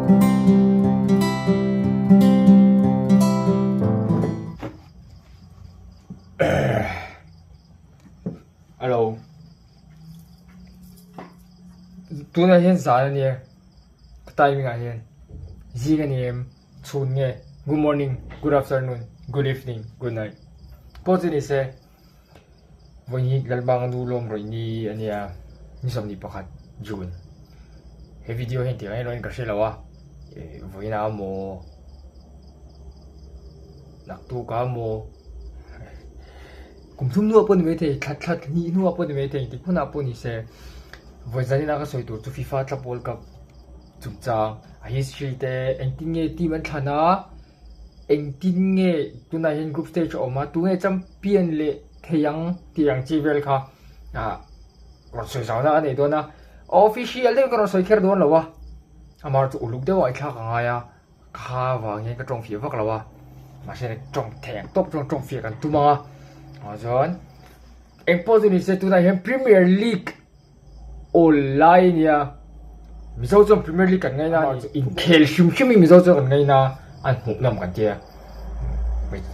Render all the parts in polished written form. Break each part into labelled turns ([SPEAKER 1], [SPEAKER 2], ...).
[SPEAKER 1] Hello Tunah hian zan a nia ka timing ah hian zing a ni em chhun nge good morning good afternoon good evening good night pawh chu ni se vawiin hi Lalbang a nu lawm rawih ni a nia ni 21 June he video hian tih ang erawh in ka hre lo a vawiin ah maw naktuk ah maw kum thum hnuah pawh ni maithei thla thla hnih hnuah pawh ni maithei engtik hmunah pawh ni se vawi zanin a ka sawi tur chu FIFA club world cup chungchang a history te engtin nge team an thlan a engtin nge tunah hian group stage a awm a tunge champion leh thei ang tih ang chi vel kha ah rawn sawi zau na a nei dawn a official deuhin ka rawn sawi kher dawn lo a amah chu uluk deuh a i thlak a ngai a. Kha vang hian ka tawng fiah vak lo a, mahse tawng thei ang tawp chuan tawng fiah kan tum ang a, ah chuan eng pawh chu ni se tunah hian Premier League awl lai a nia, Mizo chuan Premier League kan ngaina a ni, inkhel hrim hrim hi Mizo chuan kan ngaina a, an hmuh nawm kan tia,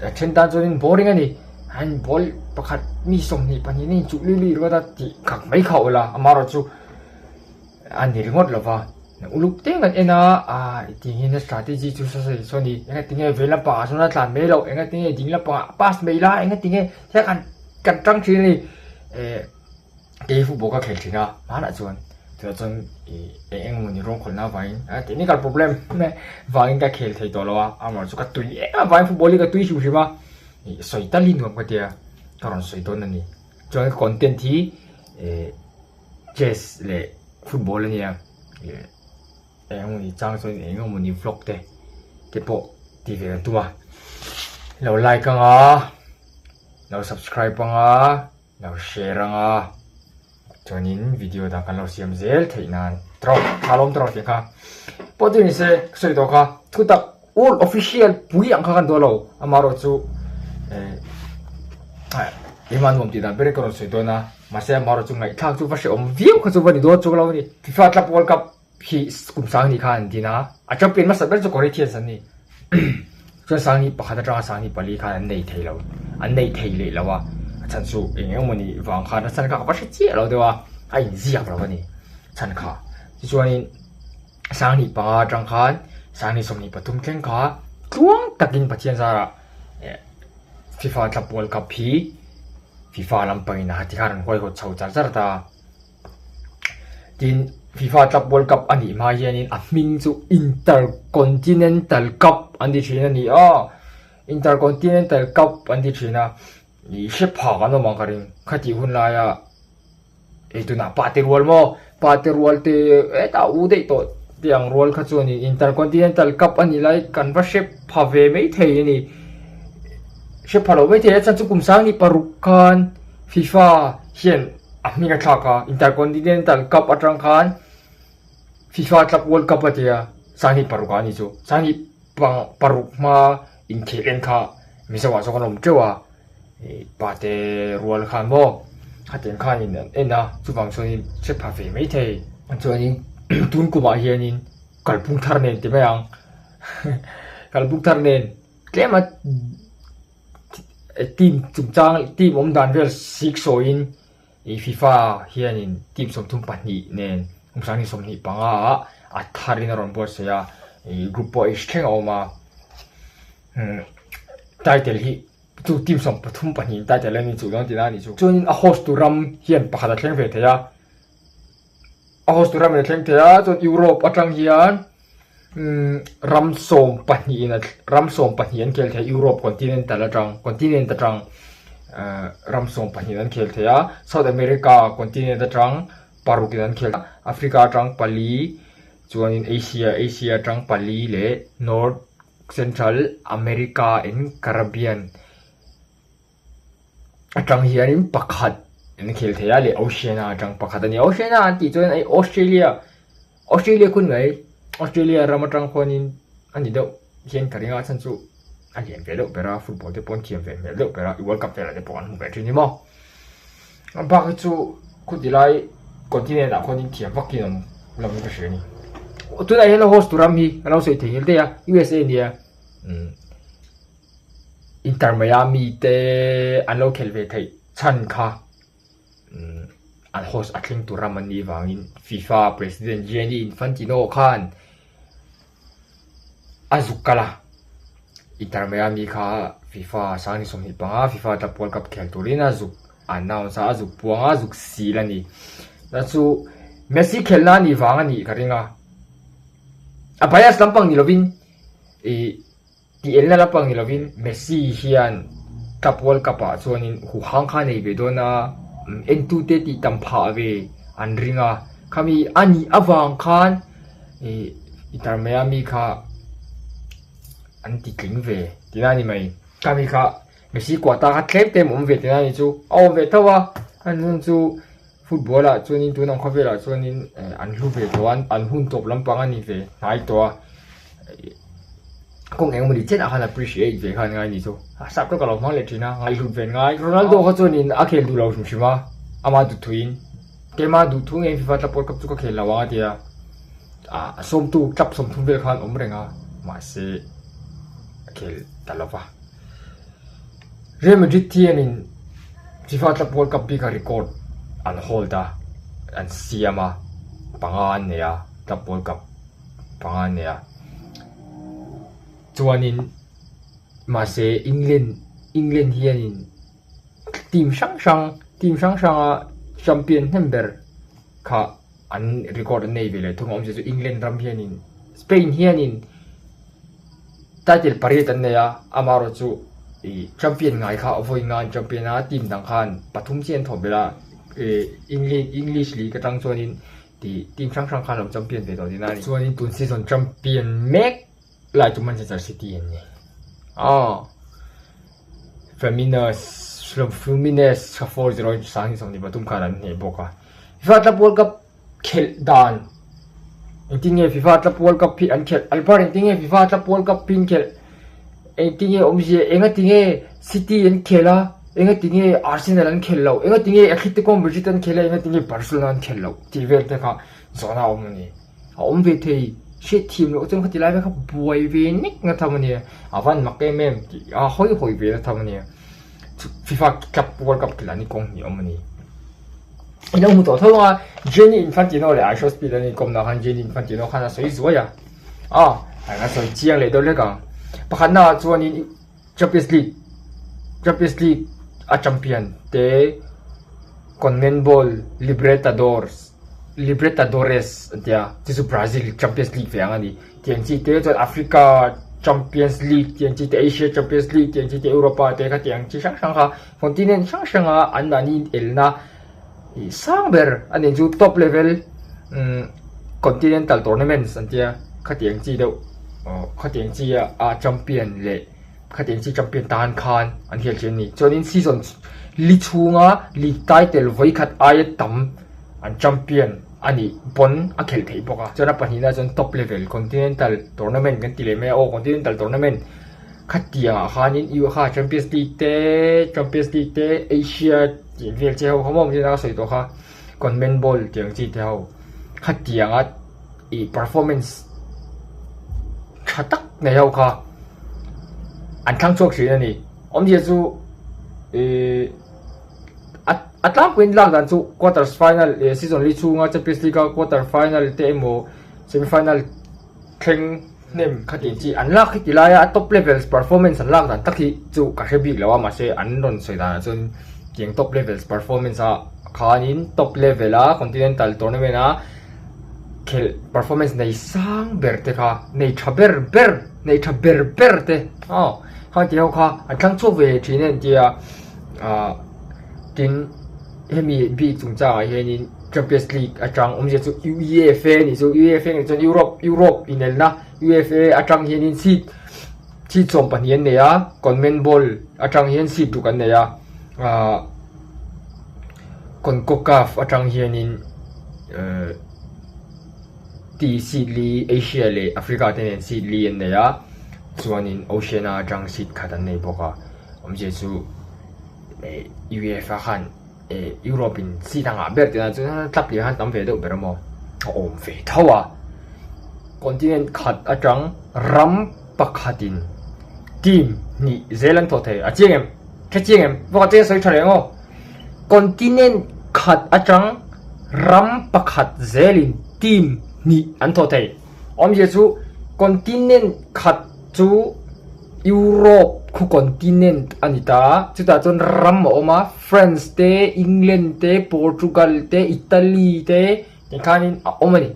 [SPEAKER 1] a then tan chuanin boring a ni, an ball pakhat mi 22 na inchuh lui lui ringawt a tih khak mai kha awl a, amaherawhchu. A ni ringawt lo va, uluk teng kan en a, ah tih hian a strategy chu saw saw saw ni, enga tinge vei lampangah ah sawn a tlan mai loh, enga tinge ding lampangah a pass mai la, enga tinge thil kan kan tang thin a ni, eh kei football ka khel thin a, hmanah chuan tunah chuan ih eng eng emawni rawng khawlhna avangin a technical problem vangin ka khel thei tawh lo a, amaherawhchu ka tui em avangin football hi ka tui hrim hrim a, ih sawi tal hi nuam ka tia, ka rawn sawi dawn a ni, chuan content hi eh. Chess leh football a nia ih eng emawni chang chuan eng emawni vlog te te pawh tih ve kan tum a lo like ang a lo subscribe ang a lo share ang a chuanin video dang kan lo siam zel theih nan trawk tha lawm trawk tih kha pawh chu ni se ka sawi tawh kha thutak all official pui ang kha kan duah lo amaherawhchu eh engmah nuam tih dan ber in ka rawn sawi dawn a mahse amaherawhchu ngaihthlak chu va hrehawm viau kha chu va ni dawn chu lo a ni FIFA Club World Cup hi kum sang ni khan an din a a champion hmasa ber chu Corinthians an ni chuan sang ni pakhat atanga sang ni pali khan an nei thei lo an nei thei leh lo a a chhan chu eng emawni vang khan a chhan kha ka va hre chiah lo deuh a a inziak lo a ni chhan kha tichuanin. 5 atang khan 23 thleng kha tluang takin Pathian zarah eh FIFA Club World Cup hi FIFA lampangin a tikhan an huaihawt chho char char ta. Tin, FIFA Club World Cup a nih hma hianin a hming chu Intercontinental Cup an ti thin a ni a, Intercontinental Cup an ti thin a, ih hre phak an awm ang ka ring khatih hun laia. Hei tunah pa te rual maw? Pa te rual te hetah u daih tawh te ang rual kha chu a ni. Intercontinental Cup a nih lai kan va hre pha ve mai thei a ni. Hre pha lo mai thei a chhan chu kum sang ni paruk khan FIFA hian a hming a thlak a, Intercontinental Cup atang khan FIFA Club World Cup a ti a, sang ni paruk ah a ni chu. Sang ni paruk hma inkhel en kha Mizo ah chuan kan awm teuh a. Pa te rual khan maw khatiang khanin an en a chuvang chuanin hre pha ve mai thei chuanin tun kumah hianin kalphung thar nen ti mai ang kalphung thar nen tlem a team chungchang team awm dan vel sik sawiin ih FIFA hianin team 32 nen kum 2025 ah a tharin a rawn buatsaih a ih group pawh h thleng a awm a title hi chu team 32 title a ni chu dawn tihna a nih chu. Chuanin a host tu ram hian pakhat a thleng ve thei a, a host tu ram in a thleng thei a chuan Europe atang hian ram 12 in ram 12 an khel thei Europe continental atang continent atang ram 12 an khel thei a, South America continent atang paruk in an khel Africa atang pali chuanin Asia Asia atang pali leh North Central America in Caribbean atang hianin pakhat an khel thei a leh Oceania atang pakhat a ni. Oceania an tih chuan hei Australia Australia khun mai Australia ram atang khuanin a ni deuh hian ka ring a chhan chu a lian ve deuh ber a football te pawh an thiam ve hmel deuh ber a World Cup velah te pawh an hmu ve thin ni maw. A bak hi chu khuti lai continent ah khuanin thiam vak in awm lovin ka hria a ni. Tunah hian a host tu ram hi ka lo sawi thei nghal daih a, USA nia. Umm Inter Miami te an lo khelh ve theih chhan kha umm an host a thleng tur ram an nih vangin FIFA President Gianni Infantino khan a zuk kal a, Inter Miami kha FIFA sang 25 FIFA Club World Cup khel turin a zuk announce a, a zuk puang a, a zuk sil a ni. Chuan chu Messi khelhna a nih vang a nih ka ring a, a bias lampang ni lovin ih tih elna lampang ni lovin Messi hian Club World Cup ah chuanin huhang kha a nei ve dawn a, entute tih tam phah ve an ring a, khami a nih avang khan ih Inter Miami kha an ti tling ve tihna a ni mai. Khami kha Messi kuah ta kha tlem tlem awm ve tihna a ni chu, a awm ve tho a, a nun chu football ah chuanin tun ang khawvel ah chuanin an hlu ve tawh a, an hun tawp lampang a ni ve hnai tawh a, kawng eng emawni chen ah khan appreciate ve khan ngai a ni chu, a sap te ka lo hmang leh thin a, ngaihhlut ve ngai. Ronaldo kha chuanin a khel duh lo hrim hrim a, ama duhthuiin keimah duhthu ngei FIFA Club World Cup chu ka khel lo ang a ti a, a sawmtu club 30 vel khan awm reng a, mahse a khel ta lo va. Real Madrid hianin FIFA Club World Cup bika record an hold a, an siam a, panga an nei a, Club World Cup panga an nei a. Chuanin mahse England England hianin team hrang hrang team hrang hranga champion hnem ber kha an record an nei ve leh thung a awmzia chu England ram hianin Spain hianin title pariat an nei a amaherawh chu ih champion ngai kha vawi nga an champion a team dang khan pathum chiah an thawh belh a ih England English league atang chuanin tih team hrang hrang khan a lo champion ve tawh tihna a ni chuanin tun season champion mek lai chu Manchester City an ni aw Flamines Fluminense kha 4-0 in 2023 khan an hneh bawk a. FIFA Club World Cup khelh dan engtin nge FIFA Club World Cup hi an khelh Albert engtin nge FIFA Club World Cup hi an khelh engtin nge awmzia engati nge City an khelh a engati nge Arsenal an khelh loh engati nge Atletico Madrid an khelh a engati nge Barcelona an khelh loh tih vel te kha zawhna a awm a ni a awm ve thei hriatthiam loh chuan khati lai vel kha buai ve nek na tham a nia a van mak em em tih a hawi hawi ve na tham a nia FIFA Club World Cup khelh ah ni kawng hnih a awm a ni. I lo hmu tawh tho a, Gianni Infantino leh Aisha Speed an inkawmna khan Gianni Infantino khan a sawi zuai a, a a sawi chiang leh deuh hlek ang. Pakhatna ah chuanin Champions League Champions League a champion te Conmebol Libertadores Libertadores an tia chu chu Brazil Champions League ve ang a ni. Tiang chi te chuan Africa Champions League tiang chi te Asia Champions League tiang chi te Europa te kha tiang chi hrang hrang kha continent hrang hrang a an mahni elna ih sang ber a nih chu top level umm continental tournaments an tia khatiang chi deuh aw khatiang chi a champion leh khatiang chi champion tan khan an hial thin a ni chuanin season li chhunga league title vawikhat aia tam an champion a nih pawn a khelh theih bawk a chuan a pahnihna chuan top level continental tournament kan ti leh mai a aw continental tournament Khatiang ah khanin UEFA Champions League te Champions League te Asia tih vel che ho kha maw a sawi tawh kha Conmebol tih ang chi te ho khatiang a ih performance tha tak nei ho kha an thlang chhuak thin a ni awmzia chu ih a a tlangpuiin lak dan chu quarters final leh season li chhunga Champions League a quarter final te emaw semi final thleng hnem kha tih chi an lak heti laia a top levels performance an lak dan tak hi chu ka hre bik lo a mahse an rawn sawi danah chuan tiang top levels performance a khanin top level a continental tournament a khelh performance nei sang ber te kha nei tha ber ber nei tha ber ber te aw khang tih ho kha an thlang chhuak ve thin a entia ah tin hemi bik chungchangah hianin Champions League atang awmzia chu UEFA nih chu UEFA nih chuan Europe Europe inelna UEFA atang hianin seat seat 12 an nei a Conmebol atang hian seat ruk an nei a ahh Concacaf atang hianin ehh ti seat li Asia leh Africa te nen seat li an nei a chuanin Oceania atang seat khat an nei bawk a awmzia chu ehh UEFA khan. Eh Europe in seat a ngah ber tihna chuan tlap leh khan tam ve deuh ber a maw a awm ve tho a. Continent khat atang ram pakhatin team hnih zel an thawh thei. A chiang em? Hre chiang em? Vawkhat chiang sawi tha reng aw. Continent khat atang ram pakhat zelin team hnih an thawh thei. Awmzia chu continent khat chu Europe khu continent a ni ta a, chutah chuan ram a awm a, France te, England te, Portugal te, Italy te tikhanin a awm a ni.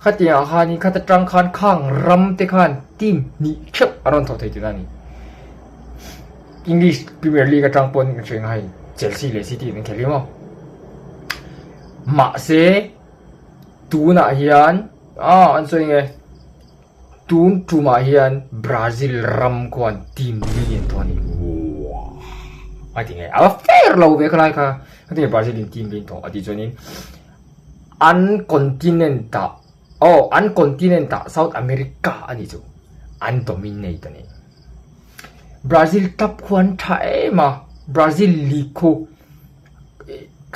[SPEAKER 1] Khatiangah khanin khata tang khan khang ram te khan team hnih theuh a rawn thawh thei tihna a ni. English Premier League atang pawn ka hria hei Chelsea leh City an inkhel hi maw. Mahse tunah hian ah an sawi nge tun tumah hian Brazil ram khuan team li an thawh a ni. Wow a ti nge a va fair lo ve khalai kha hetiang Brazil in team li an thawh a tih chuanin an continent ah aw an continent ah South America a nih chu an dominate a ni. Brazil club khu an tha em a, Brazil league khu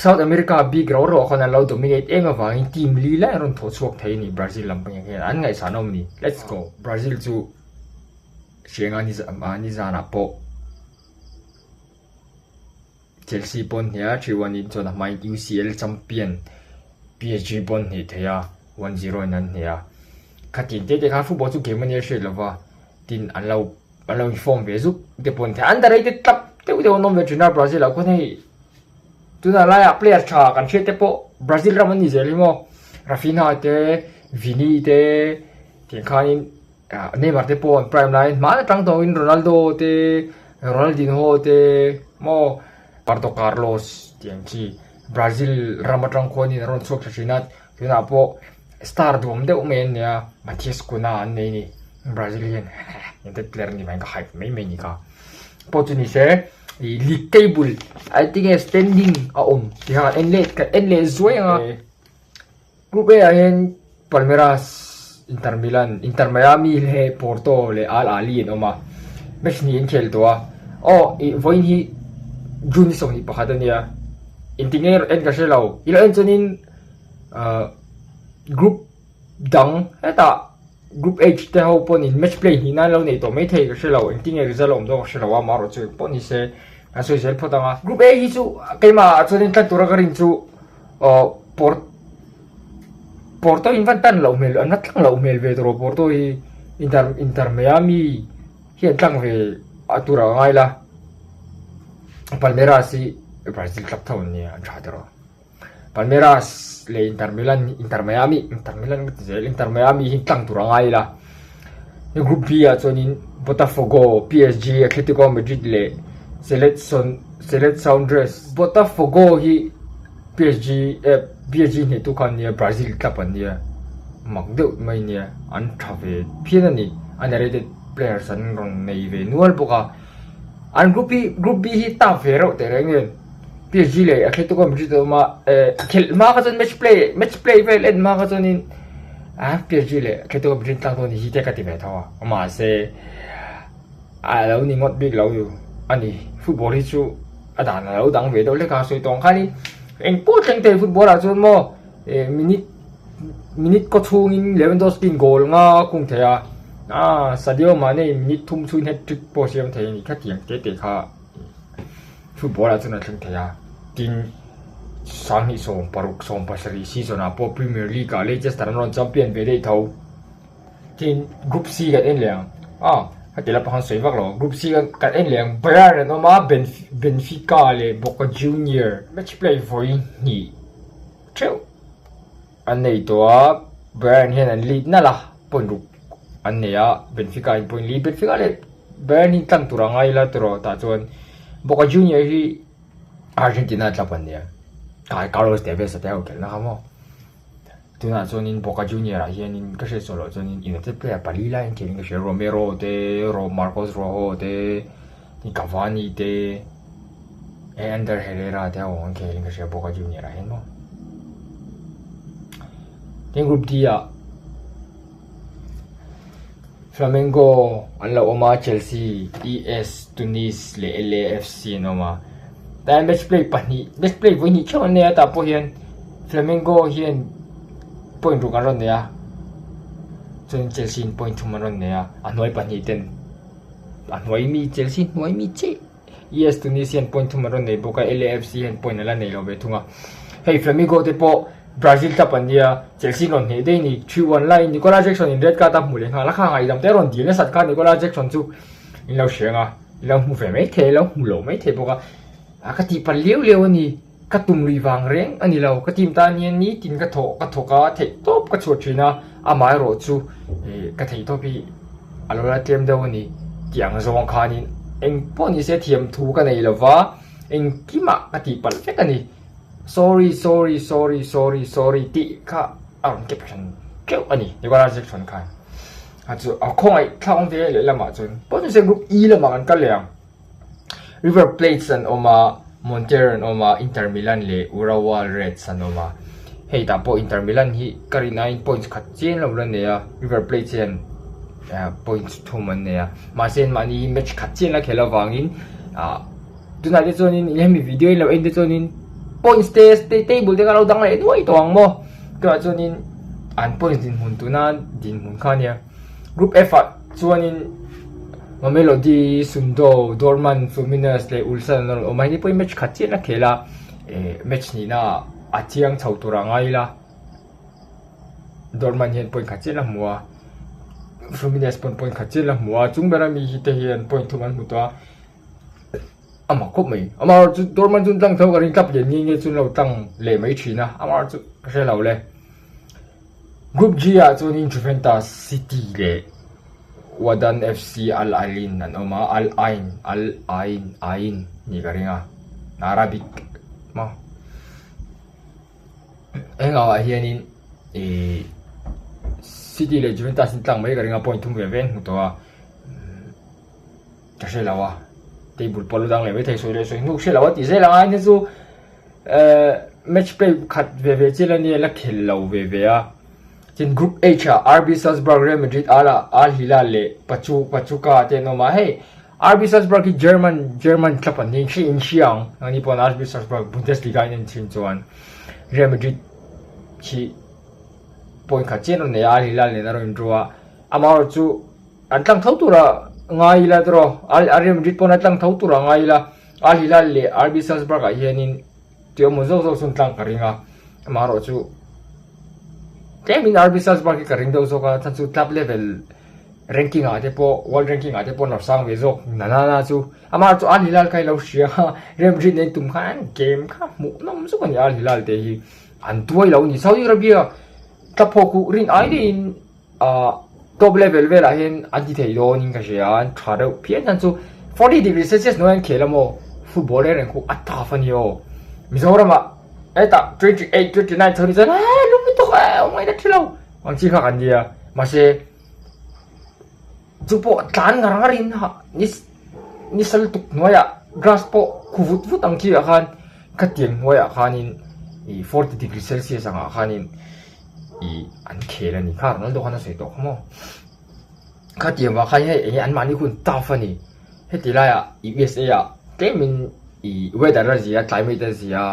[SPEAKER 1] South America bik rau rau ah khan an lo dominate em avangin team li lai an rawn thawh chhuak thei a ni Brazil lam pawh hian an ngaihsan awm a ni. Let's go Brazil chu hrianga ni zanah pawh Chelsea pawn hnih a, 3-1 in chuan a hmain UCL champion PSG pawn hnih thei a, 1-0 in an hnih a. Khatin te te khan football chu game a nia hriat lova, tin an lo an lo inform ve zuk te pawn thei. Underrated club deuh deuh an awm ve thin a Brazil ah khuan hei tunah laiah player tha kan hriat te pawh Brazil ram an ni zel hi maw. Raphinha te, Vini te tiang khanin Neymar te pawh an prime laiin hmaan atang tawhin Ronaldo te Ronaldinho te maw Roberto Carlos tih ang chi Brazil ram atang khuanin a rawn chhuak tha thin a tunah pawh star duhawm deuh mai an nei a Matheus Cunha an nei a ni Brazil hian United player a ni vangin ka hype mai mai a ni kha pawh chu ni se ih league table ah tinge standing a awm tih kha kan en leh kan en leh zuai ang a. Group A ah hian Palmeiras, Inter Milan, Inter Miami leh Porto leh Al Ahly an awm a, match hnih an khel tawh a. Aw ih vawiin hi June ni 21 a nia, engtik nge en ka hre lo, i lo en chuanin ahh group dang hetah group H te ho pawhin match play hnih nan lo neih tawh maithei ka hre lo, engtin nge result a awm dawn ka hre lo a, amaherawhchu chu engpawh ni se an sawi zel phawt ang a. Group A hi chu keimah ah chuanin tlan tura ka rin chu. Aw Port Porto in van tan loh hmel an va tlang loh hmel ve tawh Porto hi Inter Inter Miami hi an tlang ve a tur ah ka ngai la Palmeiras hi Brazil club tho an nia an tha tawh Palmeiras leh Inter Milan Inter Miami Inter Milan ka ti zel Inter Miami hi tlang tur a ngai la Group B ah chuanin Botafogo PSG Atletico Madrid leh Seleção Seleção Botafogo hi PSG eh PSG hnehtu kha an nia Brazil club an nia mak deuh mai nia an tha ve phian a ni underrated players an rawn nei ve nual bawk a an group hi group B hi tap ve reuh teh reng nen PSG leh Atletico Madrid a awm a eh khelh hma kha chuan match play match play vel en hma kha chuanin ah PSG leh Atletico Madrid tlang dawn hi te ka ti ve tho a mahse A lo ni ngawt bik lo a ni. Football hi chu a dan a lo dang ve deuh hlek a, sawi tawng khanin eng pawh thleng thei football ah chuan maw eh minute minute kaw chhungin Lewandowski in goal nga kung thei a, ah Sadio Mane in minute thum chhungin hat trick pawh siam thei a ni khatiang te te kha football ah chuan a thleng thei a. Tin, 2016 17 season ah pawh Premier League ah Leicester an rawn champion ve daih tho. Tin, Group C kan en leh ang. Ah, heti la pakhat sawi vak lo. Group C kan kan en leh ang. Bayern an awm a, Benfica leh Boca Junior. Match play vawi hnih theuh an nei tawh a, Bayern hian an lead nalh a, point ruk an nei a, Benfica in point li. Benfica leh Bayern hi tlang tur a ngai ila tiraw tah chuan Boca Junior hi Argentina club an nia. Carlos Tevez a te ho khelhna kha maw. Tunah chuanin Boca Junior ah hianin ka hriat sual loh chuanin United player pali lai an khelin ka hria Romero te, Marcos Rojo te, Cavani te, Ander Herrera te ho an khelin ka hria Boca Junior ah hian maw. Tin group D ah Flamengo an lo awm a, Chelsea, ES Tunis leh LAFC an awm a. Tlai match play pahnih, match play vawi hnih theuh an nei a, tah pawh hian Flamengo hian point ruk an rawn nei a. Chuan Chelsea in point thum an rawn nei a, a hnuai pahnih ten a hnuai mi Chelsea hnuai mi chiah ES Tunis hian point thum an rawn nei bawk a, LAFC hian point a la nei lo ve thung a. Hei Flamengo te pawh Brazil club an nia, Chelsea rawn hneh daih a ni. 3-1 laiin Nicolas Jackson in red card a hmu leh nghal a, kha ngaihdam te a rawn dil nasat kha Nicolas Jackson chu in lo hria ang a, in lo hmu ve mai thei, lo hmu lo mai thei bawk a. A ka tih palh liau liau a ni, ka tum lui vang reng a ni lo, ka team tan hian nitin ka thawh ka thawk a, theihtawp ka chhuah thin a, amaherawh chu ka theihtawp hi a lo la tlem deuh a ni tih ang zawng khanin eng pawh ni se thiam thu ka nei lova, engkimah ka tih palh vek a ni, sorry sorry sorry sorry sorry tih kha a rawn caption teuh a ni Nicolas Jackson khan a chu a khawngaih thlak awm ve lehlamah chuan pawh ni se group E lamah kan kal leh ang. River Plate an awm a, Monterrey an awm a, Inter Milan leh Urawa Reds an awm a. Hei tah pawh Inter Milan hi ka rin aiin points khat chian lo la nei a, River Plate hian points thum an nei a. Mahse mahni hi match khat chian la khelh avangin ah tunah te chuanin hemi video in lo en te chuanin points te table te kha lo dang leh nuai tawh ang maw. Tunah chuanin an points dinhmun tuna dinhmun kha a nia. Group F ah chuanin Mamelodi, Sundowns, Dortmund, Fluminense leh Ulsan an rawn awm a, hei pawhin match khat chiah a khel a, eh match nihna ah a chiang chho tur a ngai ila, Dortmund hian point khat chiah a hmu a, Fluminense pawn point khat chiah a hmu a, chung bera mi hi te hian point thum an hmu tawh a, a mak khawp mai. Amaherawhchu chu Dortmund chu an tlang tho ka ring tlap lian nge nge chu an lo tlang leh mai thin a, amaherawhchu ka hre lo le. Group G ah chuanin Juventus, City leh Wadan FC Al Ain an awm a, Al Ain, Al Ain, Ain nih ka ring a, Arabic maw. Heng ah hianin ih City leh Juventus in tlang mai ka ring a, point thum ve ve an hmu tawh a, ka hre lo a, table pawh a lo dang leh maithei sawi leh sawi hnuk hre lo a tih zel ang a, hei chu. Ehh match play khat ve ve chiah la nia la khel lo ve ve a tin group H ah RB Salzburg Real Madrid Al Al Hilal leh Pachu Pachuca te an awm a hei RB Salzburg hi German German club an ni hri in hria ang nangni pawh RB Salzburg Bundesliga in en thin chuan Real Madrid hi point khat chiah an rawn nei a Al Hilal nen a rawn in draw a amaherawhchu an tlang tho tura ngai ila tawh Real Madrid pawn a tlang tho tura ngai ila. Al Hilal leh RB Salzburg ah hianin tih awm zawk zawk chuan tlang ka ring a, amaherawhchu tlemin RB Salzburg hi ka ring deuh zawk a, chhan chu club level ranking ah te pawh world ranking ah te pawh an lo sang ve zawk na na na chu amaherawhchu Al Hilal kha i lo hria a, Real Madrid nen tum khan game kha hmuh nawm zawk a ni Al Hilal te hi an tuai lo a ni Saudi Arabia club ho khu rin ai deuhin Ahh top level velah hian an ti thei dawn in ka hria a, an tha deuh phian hian chu 40 degree celsius hnuaiah an khel a maw football reng reng khu a tough a ni aw Mizoram ah hetah 28 29 chho ni chuan eee lung lutuk e awm ngaihna thi lo ang chi kha kan nia mahse chu pawh tlan ngar ngar in ha ni ni sal tuk hnuaiah grass pawh khu vut vut ang chi ah khan khatiang hnuaiah khanin ih 40 degree celsius angah khanin. Ih an khel a ni kha Ronaldo khan a sawi tawh kha maw khatiang vang khan hei enge anmahni hun tough a ni heti laiah USA ah tlemin ih weather a zia climate a zia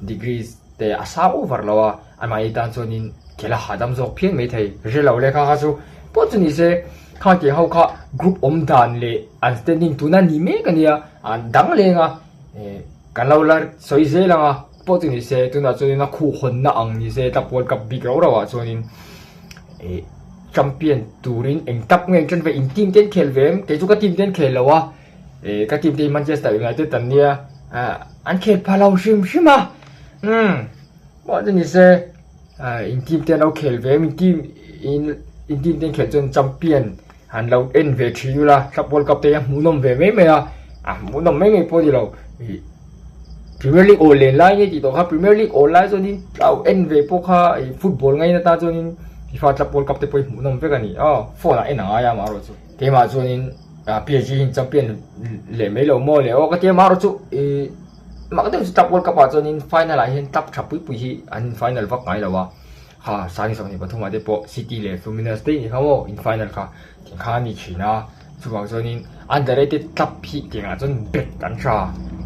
[SPEAKER 1] degrees te a sang over lo a anmahni tan chuanin khel a hahdam zawk phian maithei hre lo leh kha kha chu pawh chu ni se khatiang ho kha group awm dan leh an standing tuna ni mek a nia an dang leng a eh kan lo la sawi zel ang a. Pawh chu ni se tunah chuanin a khuh hawnna ang ni se tap world cup bik rau rauah chuanin ih champion turin eng tak nge chen ve in team te an khel ve em kei chu ka team te an khel lo a ih ka team te hi Manchester United an nia ah an khel pha lo hrim hrim a umm pawh chu ni se ah in team te an lo khel ve em in team in in team te an khelh chuan champion an lo en ve thin ula tap world cup te hi a hmuhnawm ve mai mai a a hmuhnawm mai mai pawh a ni lo ih. Premier League aw len lai nge tih tawh kha Premier League aw lai chuanin tlau en ve pawh kha ih football ngaina ta chuanin FIFA club World Cup te pawh hi hmuhnawm vek a ni aw phone ah en a ngai a amaherawh chu keimah chuanin ah PSG hi champion leh mai lo maw le aw ka ti a amaherawh chu ih mak deuh chu club World Cup ah chuanin final ah hian club tha pui pui hi an in final vak ngai lo a ha sani 23 ah te pawh City leh Fluminense te in kha maw in final kha tih kha a ni thin a. Chuvang chuanin underrated club hi tiangah chuan bet an tha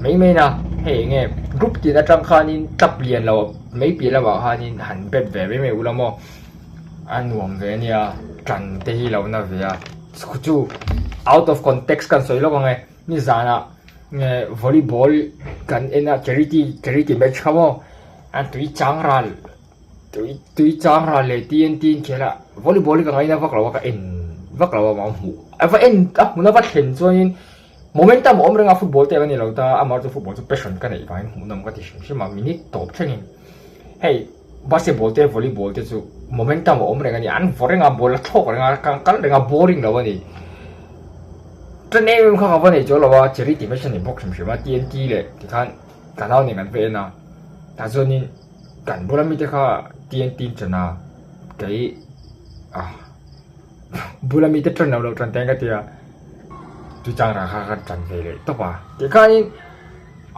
[SPEAKER 1] mai mai na hei eng nge group tin atang khanin club lian lo mai piah lamah khanin han bet ve mai mai ula maw a nuam ve ania. tan te hi lo na ve a chu out of context kan sawi lawk ang e nizanah volleyball kan en a charity charity match kha maw a tui chang ral tui tui chang ral leh TNT an khel a volleyball hi ka ngaina vak lo a ka en vak lo a mah hmuh a va en a hmun a va thlen chuanin momentum a awm reng a football te ang a ni lo ta amah chu football chu passion ka neih vangin hmuhnawm ka ti hrim hrim a minute tawp thlengin hei. Basketball te volleyball te chu momentum a awm reng a ni, an vaw reng a, ball a thlawk reng a, kan kal reng a, boring lo a ni. Ṭan em em kha ka va nei chuang lo a, cherry tih mai hi a ni bawk hrim hrim a, TNT leh tikhan ka nau nen kan va en a, tah chuanin kan bula mite kha TNT an ṭan a, kei ah bula mite ṭan lo loh ṭan te an ka ti a, tuichang rah kha ka ṭan ve leh tawp a, tikhanin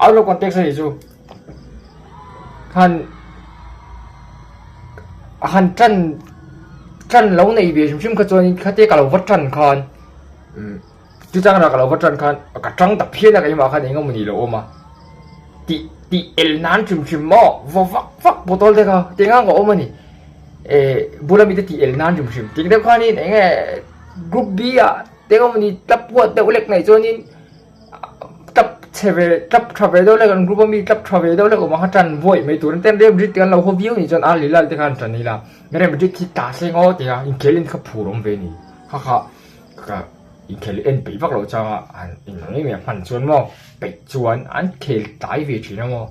[SPEAKER 1] out of context a nih chu. Han han tan tan lo nei ve hrim hrim kha chuanin khatia ka lo va tan khan umm chu chang rah ka lo va tan khan ka tang ta phian a keimah khan eng emawni lo awm a tih tih el nan hrim hrim maw vaw vak vak bottle te kha ti ngang ka awm a ni eh bula mite tih el nan hrim hrim tih deuh khanin eng nge group B ah te emawni tap huat deuh lek nei chuanin. Tap chhe ve tap tha ve deuh lek an group a mi tap tha ve deuh lek awm ang kha tan buaih mai tur an ten Real Madrid te an lo haw viau nih chuan Al Hilal te khan tan ila Real Madrid khi ta se ngaw tia inkhel in kha phur awm ve ni kha kha ka inkhel en peih vak loh changa han in ang em em hman chuan maw peih chuan an khel tlai ve thin a maw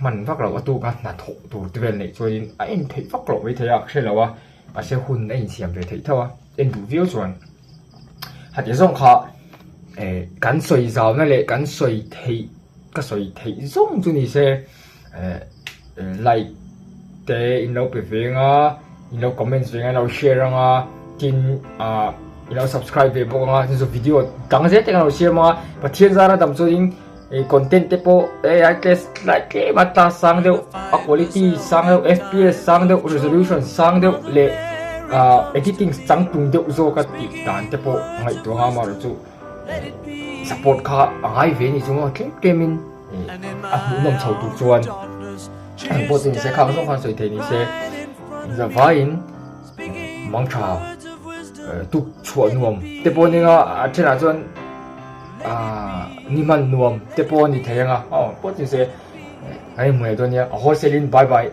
[SPEAKER 1] hman vak loh a tuk a hnathawh tur te vel neih chuanin a en theih vak loh maithei a hre lo a mahse hun a insiam ve theih tho a en duh viau chuan. Heti zawng kha eh kan sawi zauna leh kan sawi theih ka sawi theih zawng chu ni se eh like te in lo pe ve anga in lo comments ve anga in lo share anga tin ah in lo subscribe ve bawk anga chu video dang zel te kan lo siam anga Pathian zara dam chuanin eh content te pawh eh ai tlem tlem a tla sang deuh a quality sang deuh fps sang deuh resolution sang deuh leh ah editing changtlung deuh zawk a tih dan te pawh ngaihtuah anga amaherawhchu support kha a ngai ve a ni chu maw tlem tlem in eh a hmuhnawm chho tur chuan eng pawh chu ni se khang zawng khan sawi thei ni se zavaiin mangtha tuk chhuah nuam te pawh nia a thenah chuan ahh ni hman nuam te pawh a ni thei ang a aw pawh chu se kan inhmu leh dawn nia a wholesale in bye bye.